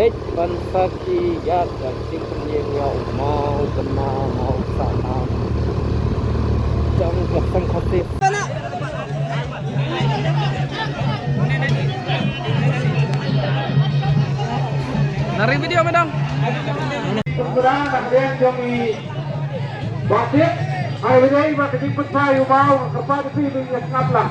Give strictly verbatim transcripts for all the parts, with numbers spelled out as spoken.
Ban sa ki ïaid da ka jingpynïeng ïa u maw bynna maw sahnam jong ka seng Khasi. Na ring video medang. Kumra na deng jong i Batik, ai wei ba ka jingpynshai u maw ka pa ka pi ni ïa sngap lah.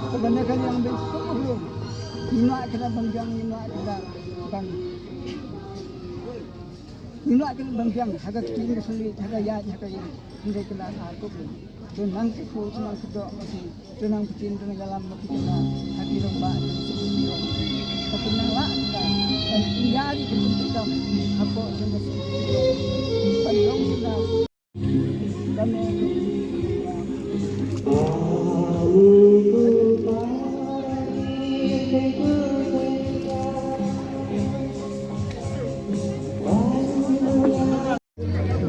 Ka bynta ka liang bad ka mawlung. Ngim lah kynat ban biang, ngim lah kynat ban, ngim lah kynat ban biang ha ka ktien ka suli, ha ka ïaid, ha ka ïeng. Hynrei kynat ar kup. To nang kyrkhu, to nang kyrdoh ma phi, to nang pyntin, to nang ïalam ma phi kynat ha ki rangbah jong ka suli. Ka kynat lah kynat ban ïa ri ka kum ka kam hapoh jong ka suli. Ban long kynat.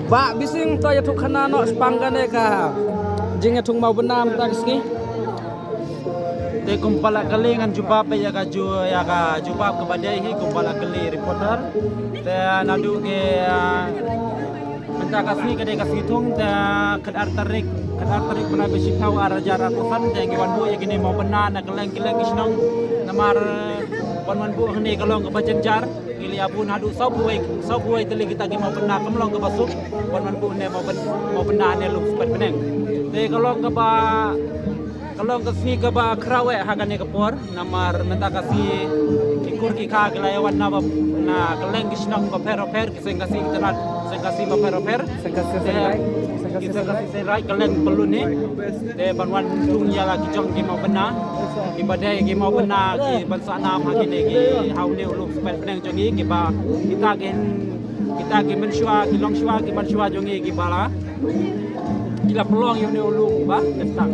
Bah Bising, to ïathuh khana noh shaphang kane ka jingïathung mawbynna mynta ka sngi. Te kumba la kylli ngan jubab ïa ka ju, ïa ka jubab kaba dei hi kumba la kylli reporter. Te naduh ki, ah, mynta ka sngi ka dei ka sngi thung, te khatar tarik, khatar tarik bnai ba shiphew ar hajar arphew san, te ngi wan buh ïa kine mawbynna na kylleng kylleng ki shnong. Namar ban wan buh hangne ka long kaba jynjar. Ngi la ïa bun haduh sawphew wei, sawphew wei tylli kita ki mawbynna, kam long kaba suk ban wan buh ne mawbyn-, mawbynna ne lum Spet Bneng. Te ka long kaba, ka long ka sngi kaba khraw eh ha kane ka por, namar mynta ka sngi ki kur ki kha ki la ïa wan na ba, na kylleng ki shnong bapher bapher, ki seng Khasi ki tnat seng Khasi bapher bapher. Seng Khasi seng Raij, seng Khasi seng Raij, kylleng Pyllun hi. Te ban wan thung ïa la ki jong ki mawbynna, kiba dei ki mawbynna ki ban sahnam ha kine ki, ha une u lum Spet Bneng jong ngi, kiba kita ki, kita ki mynshuwa, ki longshuwa, ki mynshuwa jong ngi kiba la, ki la pynlong ïa une u lum uba kyntang.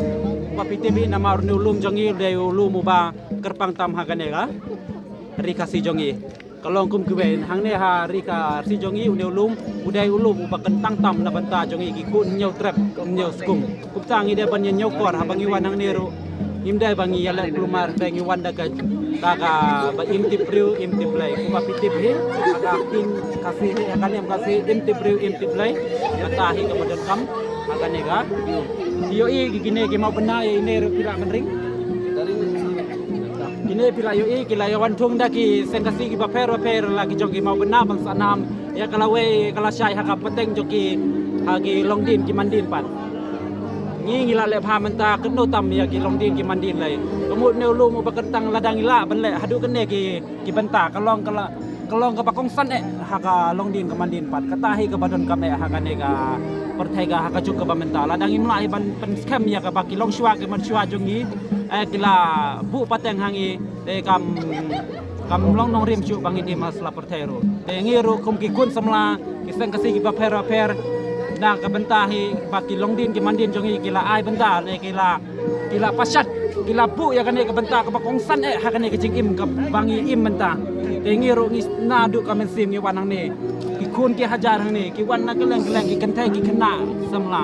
Ba phi tip hi namar une u lum jong ngi u dei u lum uba kyrpang tam ha kane ka ri Khasi jong ngi. Ka long kum kiwei hangne ha ri ka Khasi jong ngi, une u lum u dei u lum uba kyntang tam na bynta jong ngi ki khun Hynñiewtrep Hynñiewskung. Kumta ngi dei ban ïa ñiewkor haba ngi wan hangne ruh ngim dei ba ngi ïaleh kulmar, te ngi wan da ka, da kaba im tip briew im tip Blei. Kumba phi tip hi ha ka ktien Khasi hi, ha ka niam Khasi, im tip briew im tip Blei. Kata hi kaba donkam ha kane ka. Phi ïohi ki, kine ki mawbynna ïa ine ruh phi lah ban ring. Kine phi lah ïohi ki la ïa wan thung da ki seng Khasi kiba pher bapher, la ki jong ki mawbynna ban sa nam ïa ka lawei ka lashai ha ka pateng jong ki, ha ki longdien ki mandien pat. Ngi ngi la leh bha mynta, katno tam ïa ki longdien ki mandien lei. Ka mut une u lum uba kyntang, lada ngi lah ban leh haduh kane ki, ki bynta, ka long ka la, ka long kaba kongsan eh ha ka longdien ka mandien pat. Kata hi kaba donkam eh ha kane ka pyrthei ka, ha ka juk kaba mynta. Lada ngim lah hi ban pynskhem ïa kaba ki longshuwa ki manshuwa jong ngi, eh, ki la buh pateng ha ngi, te kam, kam long nongrim shuh ba ngin im ha sla pyrthei ruh. Te ngi ruh kum ki khun samla ki seng Khasi kiba pher bapher, na ka bynta hi ba ki longdien ki mandien jong ngi ki la ai bynta ne ki la, ki la pashat, ki la buh ïa kane ka bynta kaba kongsan eh ha kane ka jingim kaba ngi im mynta. Te ngi ruh ngi naduh ka mynsiem ngi wan hangne, ki khun ki hajar hangne ki wan na kylleng kylleng, ki kynthei ki khynnah samla.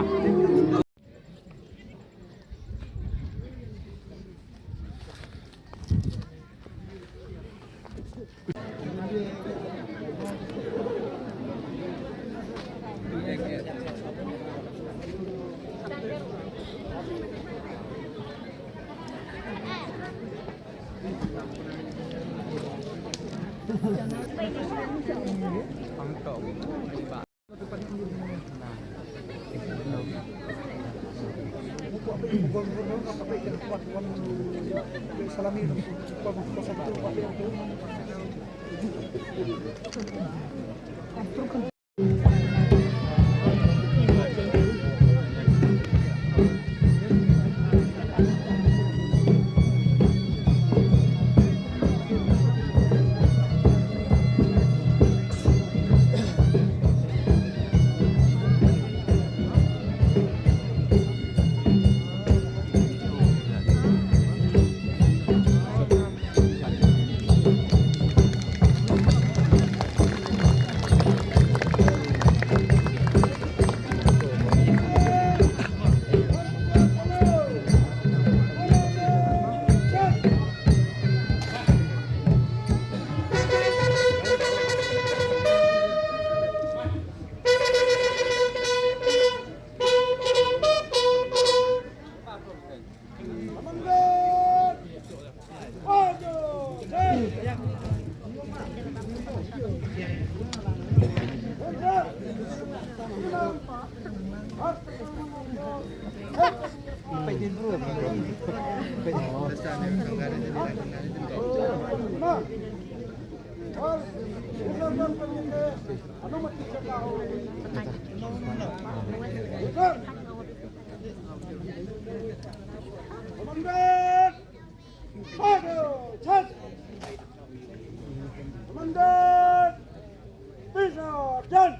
Commander! Fire! Charge! Commander! Peace out! Done!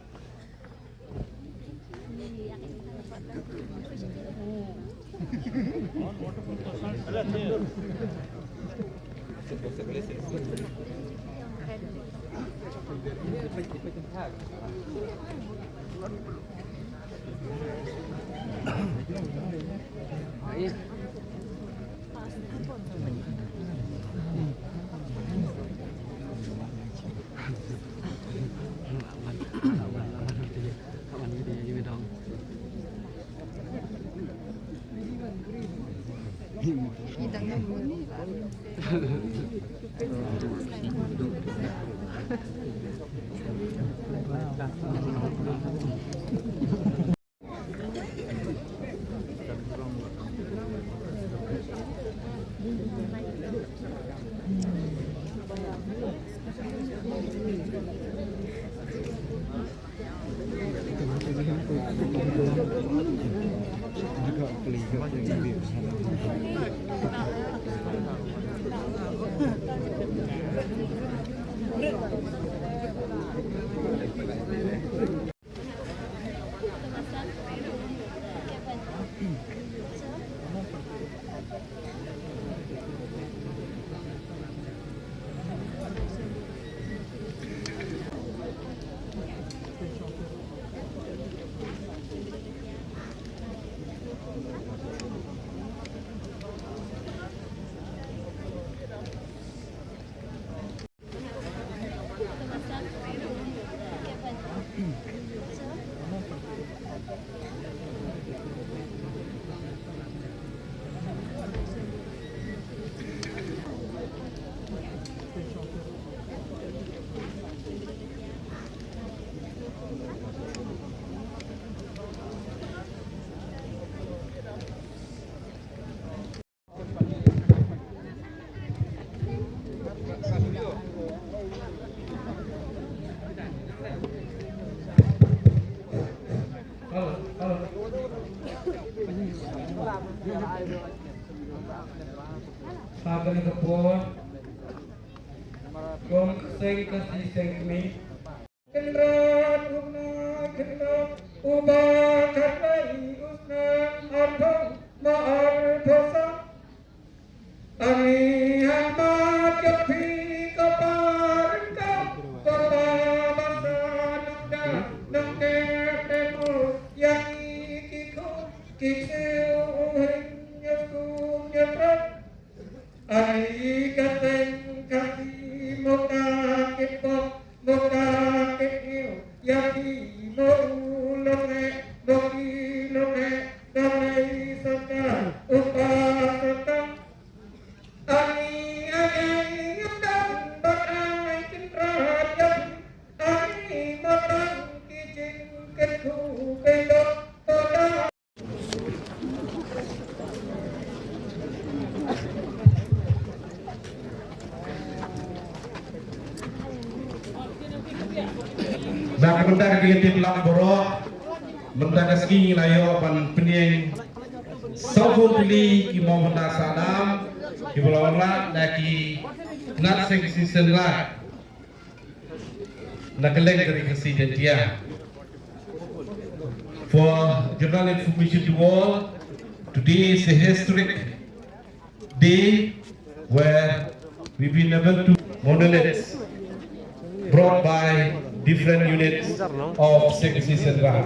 Ha kane ka por, kum ka seng Khasi seng kmie. Kynrad u bnai khyndai, uba khatlai u snem arphew ma arphew san. Ani hanmat ïa phi ko pa ryngkat, ko pa ba sah nongda nongkep, te mo ïa ngi ki khun ki ksiew, u hynñiew skum ïa trep. Ai ka seng Khasi mo ka kitbok, mo ka kithiew, ïa ki mo u longrep, mo ki longrep, ka mei sorkar, u pa sorkar. Ani ai ai ngam dang bad ai kynrad ïa phi, ani mo tang ki jingkyrkhu kein dok to da. Na ka bynta ka jingtip lang baroh, mynta ka sngi ngi la ïoh ban pynïeng sawphew tylli ki mawbynta Sadam kiba la wanrah da ki Khynnah Seng Khasi Seng Raij na ka liang ka Ri Khasi Jaiñtia. For general information to all, today is a historic day where we've been able to monoliths brought by different units of Seng Khasi Seng Raij.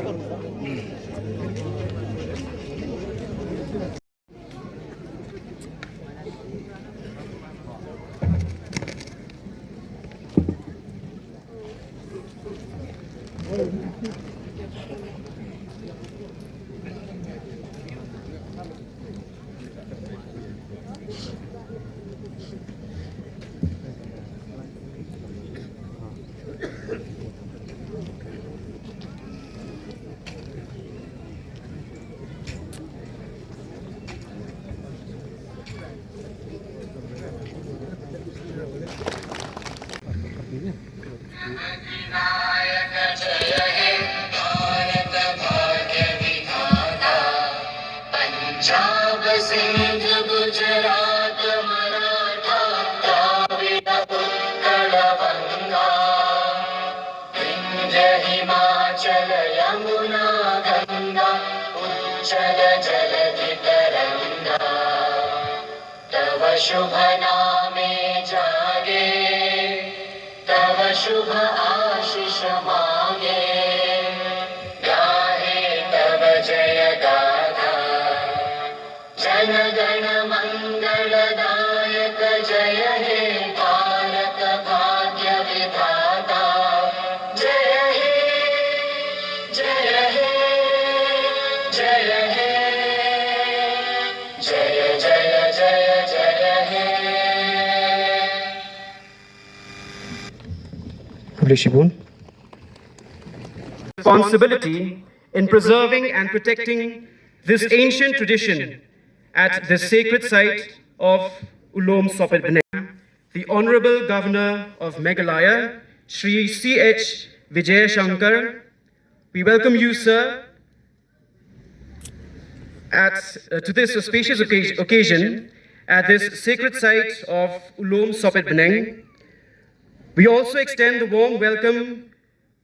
पंजाब सिंध गुजरात मराठा द्राविड़ उत्कल बंगा, विंध्य हिमाचल यमुना गंगा उच्छल जलधि तरंगा। तव शुभ नामे जागे, तव शुभ आशीष मागे, गाहे तव जय गाथा। जन गण मंगल दायक जय हे भारत भाग्य विधाता। जय हे, जय हे, जय हे, जय जय जय जय हे। Khublei shibun. Responsibility in preserving and protecting this ancient tradition at the sacred site of Ulom Sopet Bneng, the Honorable Governor of Meghalaya, Shri C H Vijayashankar. We welcome you, sir, at, uh, to this auspicious occasion, occasion at this sacred site of Ulom Sopet Bneng. We also extend the warm welcome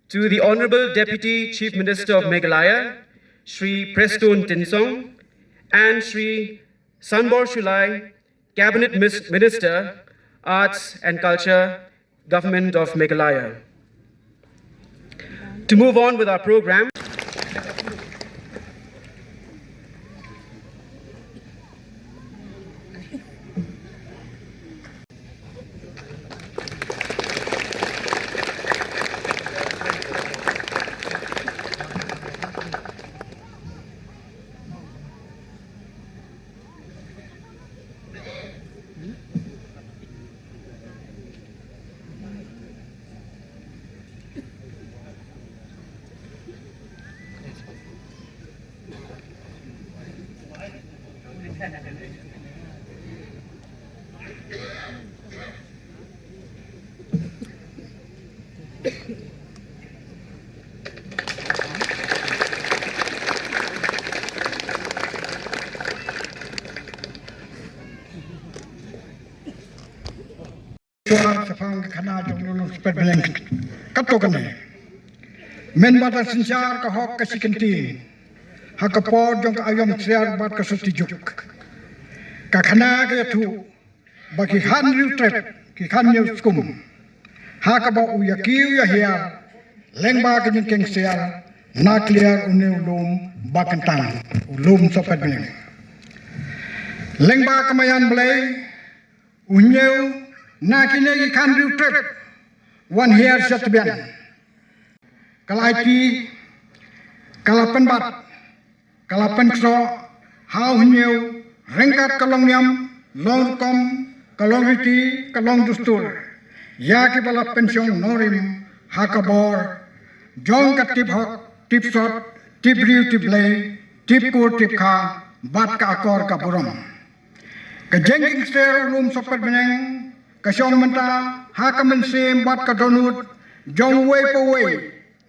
to the Honorable Deputy Chief Minister of Meghalaya, Shri Prestone Tynsong, and Shri Sanbor Shullai, Cabinet Mis-, Minister, Arts and Culture, Government of Meghalaya. To move on with our program. Tuar shaphang ka khana jong u Lum Sohpetbneng. Kato kane. Mynba da synshar ka hok ka shi kyntien ha ka por jong ka aïom ksiar bad ka syrti juk, ka khana ka ïathuh ba ki khan riewtrep, ki khan ñiewskum, ha kaba u ïa kiew ïa hiar lyngba ka jingkheiñ ksiar na kliar une u lum ba kyntang, u Lum Sohpetbneng. Lyngba ka maïan Blei, u hynñiew na kine ki khan riewtrep wan hiar sha tbian. Ka la aiti, ka la pynbat, ka la pynksoh ha u hynñiew ryngkat ka longniam, longrukom, ka longriti, ka longdustur ïa kiba la pynshong nongrim ha ka bor jong ka tip hok, tip sot, tip briew, tip Blei, tip kur, tip kha bad ka akor ka burom. Ka jingkheiñ ksiar u Lum Sohpetbneng ka shong mynta ha ka mynsiem bad ka dohnud jong uwei pa uwei.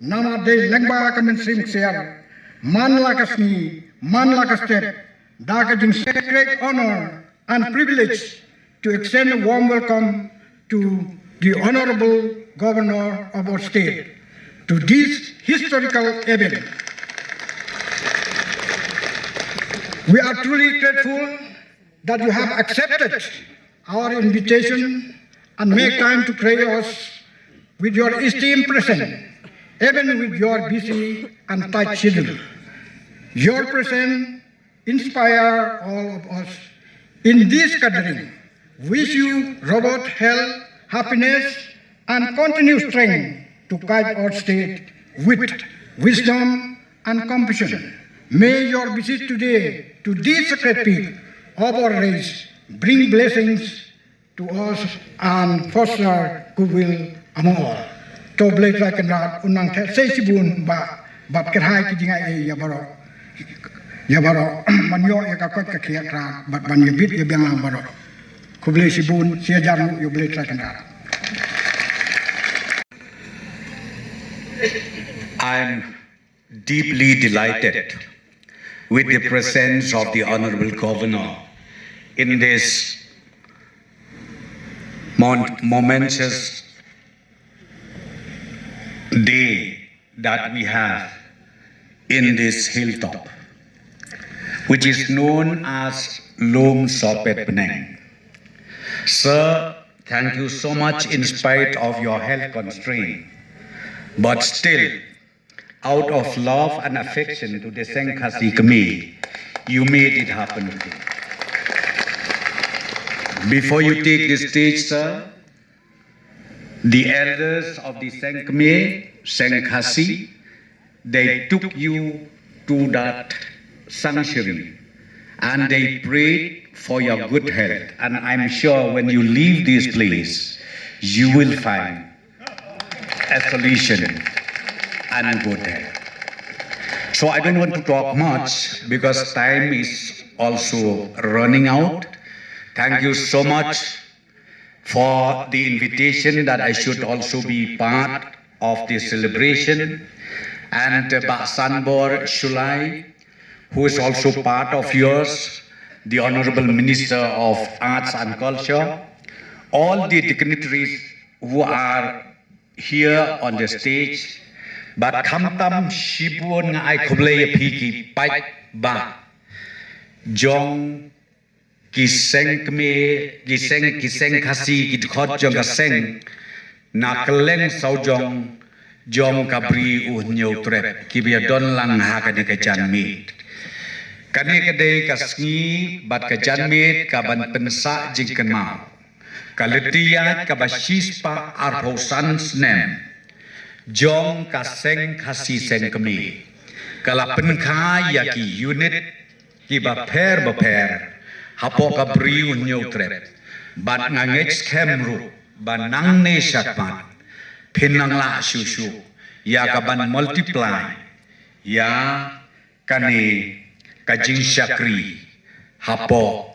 Namar dei lyngba ka mynsiem ksiar, man la ka sngi, man la ka step, da ka jingshakri, great honor and privilege to extend a warm welcome to the Honorable Governor of our state to this historical event. We are truly grateful that you have accepted our invitation and make time to grace us with your esteemed presence, even with your busy and tight schedule. Your presence inspire all of us in this gathering. Wish you robust health, happiness, and continued strength to guide our state with wisdom and compassion. May your visit today to this sacred peak of our race bring blessings to us and foster goodwill among all. To Blei Trai Kynrad un nang theh sei shibun ba, bad kyrhai ki jingai ei ïa baroh, ïa baroh ban ïoh ïa ka koit ka khiah Trai bad ban ïa bit ïa biang lang baroh. Khublei shibun, shi hajar nguh ïa u Blei Trai Kynrad. I'm deeply delighted with the presence of the Honorable Governor in this mon- momentous day that we have in this hilltop, which is known as Lum Sohpetbneng. Sir, thank you so much in spite of your health constraint. But still, out of love and affection to the Seng Khasi Kmie, you made it happen today. Before you take the stage, sir, the elders of the Seng Kmie, Seng Khasi, they took you to that sanctuary and they prayed for your good health. And I'm sure when you leave this place, you will find a solution and good health. So I don't want to talk much because time is also running out. Thank you so much for the invitation that I should also be part of this celebration. And uh, Bah Sanbor Shullai, who is also part of yours, the Honorable Minister of Arts and Culture, all the dignitaries who are here on the stage, bad khamtam shibun nga ai khublei ïa phi ki paidbah jong ki seng kmie, ki seng, ki seng Khasi, ki dkhot jong ka seng na kylleng sawjong jong ka Bri U Hynñiewtrep, kiba ïadon lang ha kane ka janmiet. Kane ka dei ka sngi bad ka janmiet kaban pynsah jingkynmaw ka lynti ïaid kaba shispah arphew san snem jong ka Seng Khasi Seng Kmie. Ka la pynkha ïa ki unit kiba pher bapher hapoh ka Bri U Hynñiewtrep. Bad nga ngeit skhem ruh ba nangne shakhmat phin nang lah shuh shuh ïa kaban multiply ïa kane ka jingshakri hapoh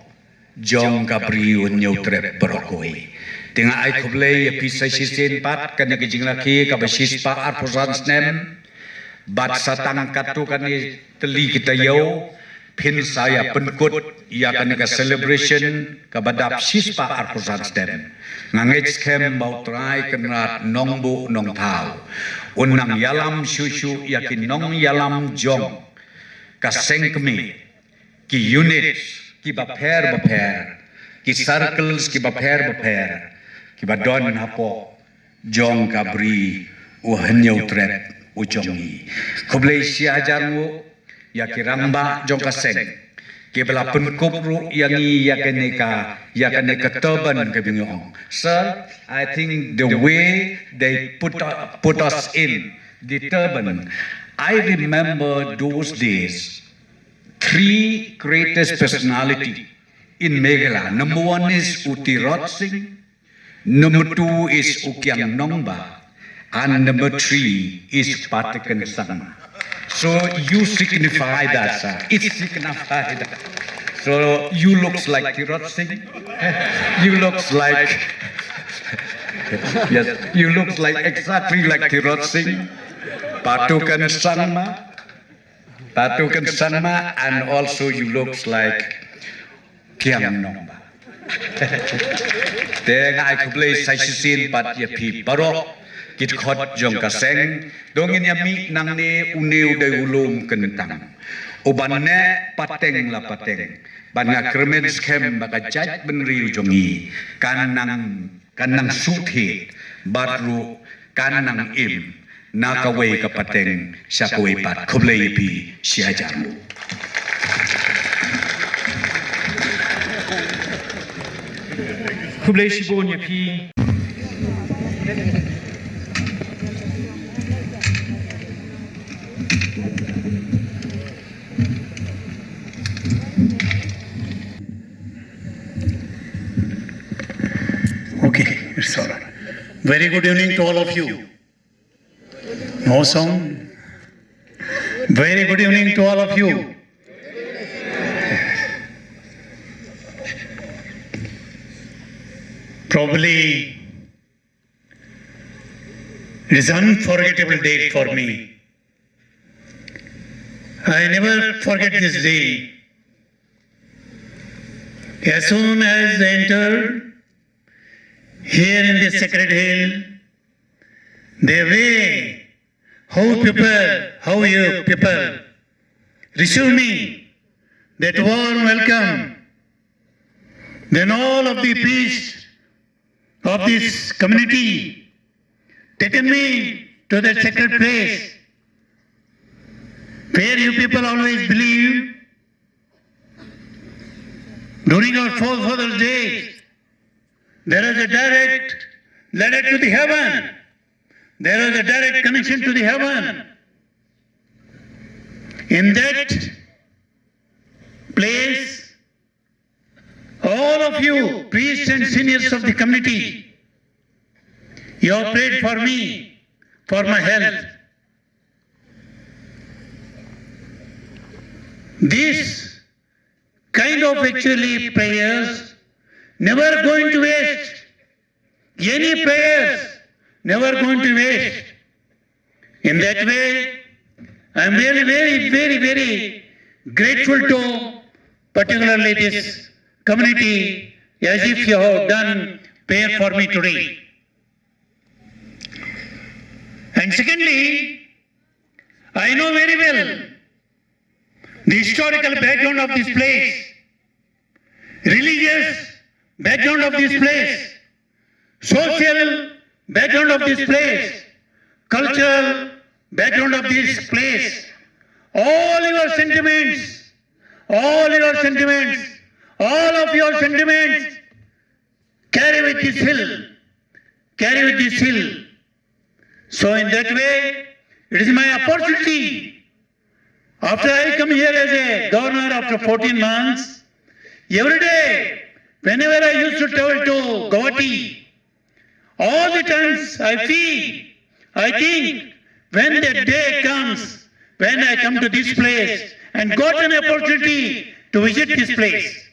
jong ka Bri U Hynñiewtrep baroh kawei. Te nga ai khublei ïa phi sa shisien pat, kane ka jingrakhe kaba shispah arphew san snem, bad sa tang katto katne tylli ki taïew, Phin sa ïa pynkut ïa kane ka celebration kaba dap shispah arphew san snem. Nga ngeit skhem ba U Trai Kynrad Nongbuh Nongthaw un nang ïalam shuh shuh ïa ki nongïalam jong ka seng kmie, ki unit kiba pher bapher, ki circles kiba pher bapher kiba don hapoh jong ka Bri u Hynñiewtrep u jong ngi. Khublei shihajar nguh ïa ki rangbah jong ka seng kiba la pynkup ruh ïa ngi ïa kane ka, ïa kane ka turban kaba ngi ong. Sir, I think the way they put, put us in the turban, I remember those days, three greatest personality in Meghalaya. Number one is U Tirot Sing, number two is U Kiang Nongbah, and number three is Patiken Sangma. So you signify that, sir. It signifies that. So you looks like Tirot Sing. You looks like, yes, you looks like, exactly like Tirot Sing, Patiken Sangma, Patiken Sangma, and also you looks like Kiang Nongbah. Te nga ai khublei sa shisien pat ïa phi baroh ki dkhot jong ka seng. To ngin ïa mih nangne, une u dei u lum kyntang uban neh pateng la pateng. Bad nga kyrmen skhem ba ka jaitbynriew jong ngi kan nang, kan nang suk thied bad ruh kan nang im na kawei ka pateng sha kawei pat. Khublei ïa phi shihajar nguh. Khublei shibun ïa phi. Okay, it's all right. Very good evening to all of you. No sound. Very good evening to all of you. Probably, it is unforgettable day for me. I never forget this day. As soon as I entered here in this sacred hill, the way how people, how you people receive me, that warm welcome, then all of the priests of this community taken me to the sacred place where you people always believe during our forefathers' days, there is a direct ladder to the heaven. There is a direct connection to the heaven. In that place, all of you, priests and seniors of the community, you have prayed for me, for my health. This kind of actually prayers never going to waste. Any prayers never going to waste. In that way, I am really very, very, very grateful to particularly this community, as if you have done prayer for me today. And secondly, I know very well the historical background of this place, religious background of this place, social background of this place, cultural background of this place. All your sentiments, all your sentiments, all of your sentiments carry with this hill, carry with this hill. So in that way, it is my opportunity. After I come here as a governor after fourteen months, every day, whenever I used to travel to Guwahati, all the times I feel, I think, when that day comes, when I come to this place and got an opportunity to visit this place.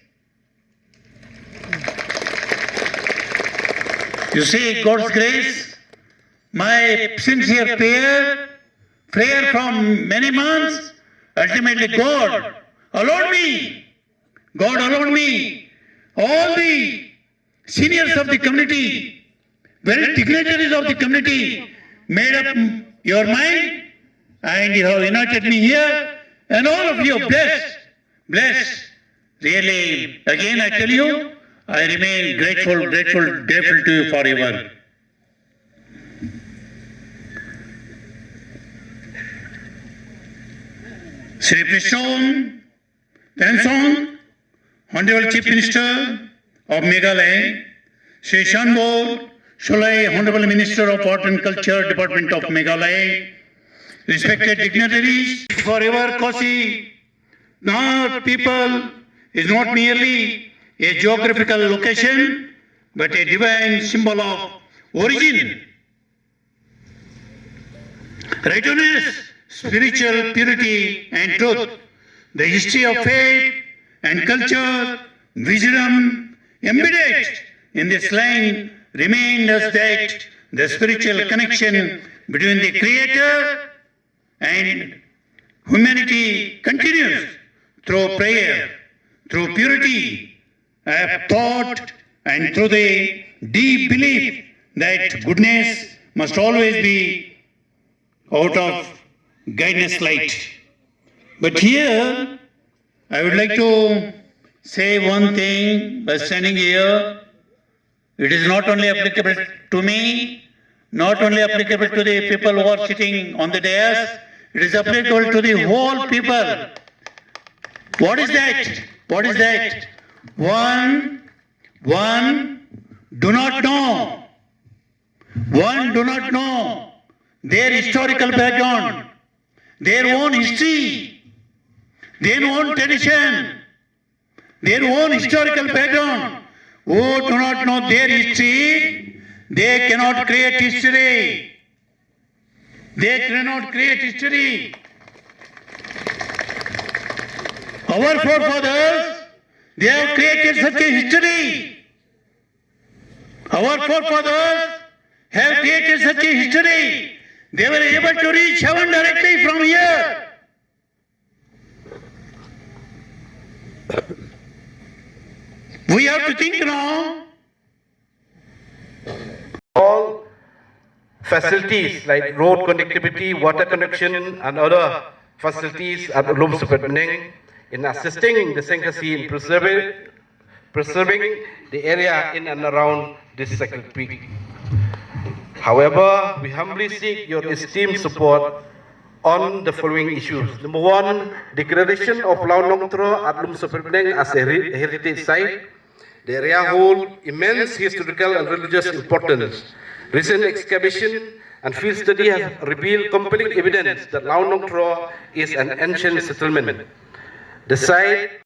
You see, God's grace, my sincere prayer, prayer from many months, ultimately God allowed me, God allowed me, all the seniors of the community, very dignitaries of the community, made up your mind and you have united me here, and all of you are blessed, blessed. Really, again I tell you, I remain grateful, grateful, grateful to you forever. Shri Prestone Tynsong, Honorable Chief Minister of Meghalaya, Shri Shanbor Shullai, Honorable Minister of Art and Culture, Department of Meghalaya, respected dignitaries, forever Khasi Nahar people is not merely a geographical location, but a divine symbol of origin, righteousness, spiritual purity and truth. The history of faith and culture, wisdom embedded in this land remained as that the spiritual connection between the Creator and humanity continues through prayer, through purity of thought, and through the deep belief that goodness must always be out of guidance light. But here, I would like to say one thing by standing here. It is not only applicable to me, not only applicable to the people who are sitting on the dais, it is applicable to the whole people. What is that? What is that? One, one do not know. One do not know their historical background, their own history, their own tradition, their own historical background. Who do not know their history, they cannot create history. They cannot create history. Our forefathers, they have created such a history. Our forefathers have created such a history. They were able to reach heaven directly from here. We have to think now. All facilities like road connectivity, water connection, and other facilities at Lum Supit Bneng in assisting the Seng Khasi in preserving, preserving the area in and around this sacred peak. However, we humbly seek your esteemed support on the following issues. Number one, declaration of Launong Tro at Lum Supit Bneng as a heri- heritage site. The area hold immense historical and religious importance. Recent excavation and field study have revealed compelling evidence that Launong Tro is an ancient settlement. The site